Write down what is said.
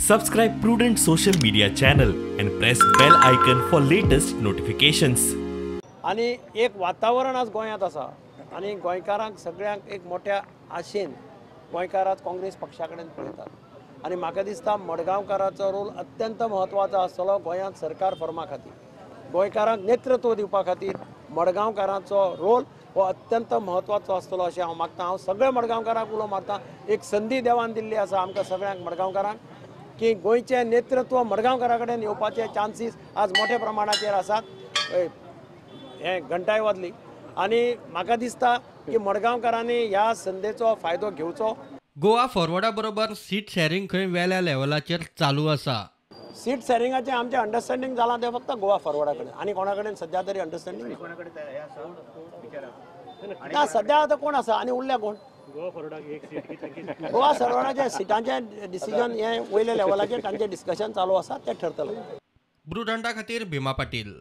Subscribe Prudent social media channel and press bell icon for latest notifications. आनी एक वातावरण आज गोंयांत आसा आनी गोंयकारांक सगळ्यांक एक मोठ्या आशेन गोंयकार आज काँग्रेस पक्षा कडेन पळयतात आनी म्हाका दिसता मडगांवकाराचो रोल अत्यंत म्हत्वाचो आसतलो गोंयांत सरकार फॉर्मा खातीर, गोंयकारांक नेतृत्व दिवपा खातीर मडगांवकारांचो रोल हो अत्यंत म्हत्वाचो आसतलो अशें हांव मागता. हांव सगळ्या मडगांवकारांक उलो मारता, एक संदी देवान दिल्ली आसा आमकां सगळ्यांक मडगांवकारांक की गोंयचें नेतृत्व मडगांवकारा कडेन येवपाचे चान्सीस आज मोठ्या प्रमाणाचेर आसात. हें घंटाय वाजली आनी म्हाका दिसता की मडगांवकारांनी ह्या संदेचो फायदो घेवचो. गोवा फॉरवर्डा बरोबर सीट शॅरिंग खंय वेल्या लेवलाचेर चालू आसा. सीट शॅरिंगाचें आमचें अंडरस्टँडींग जालां तें फक्त गोवा फॉरवर्डा कडेन, आनी कोणा कडेन सद्या तरी अंडरस्टँडींग ना. सद्या आतां कोण आसा आनी उरल्या कोण? गोवा फॉरवर्डाच्या सिटांचें डिसिजन हें वयल्या लेवलाचेर तांचें डिस्कशन चालू आसा, तें ठरतलें. ब्रुडंटा खातीर भीमा पाटील.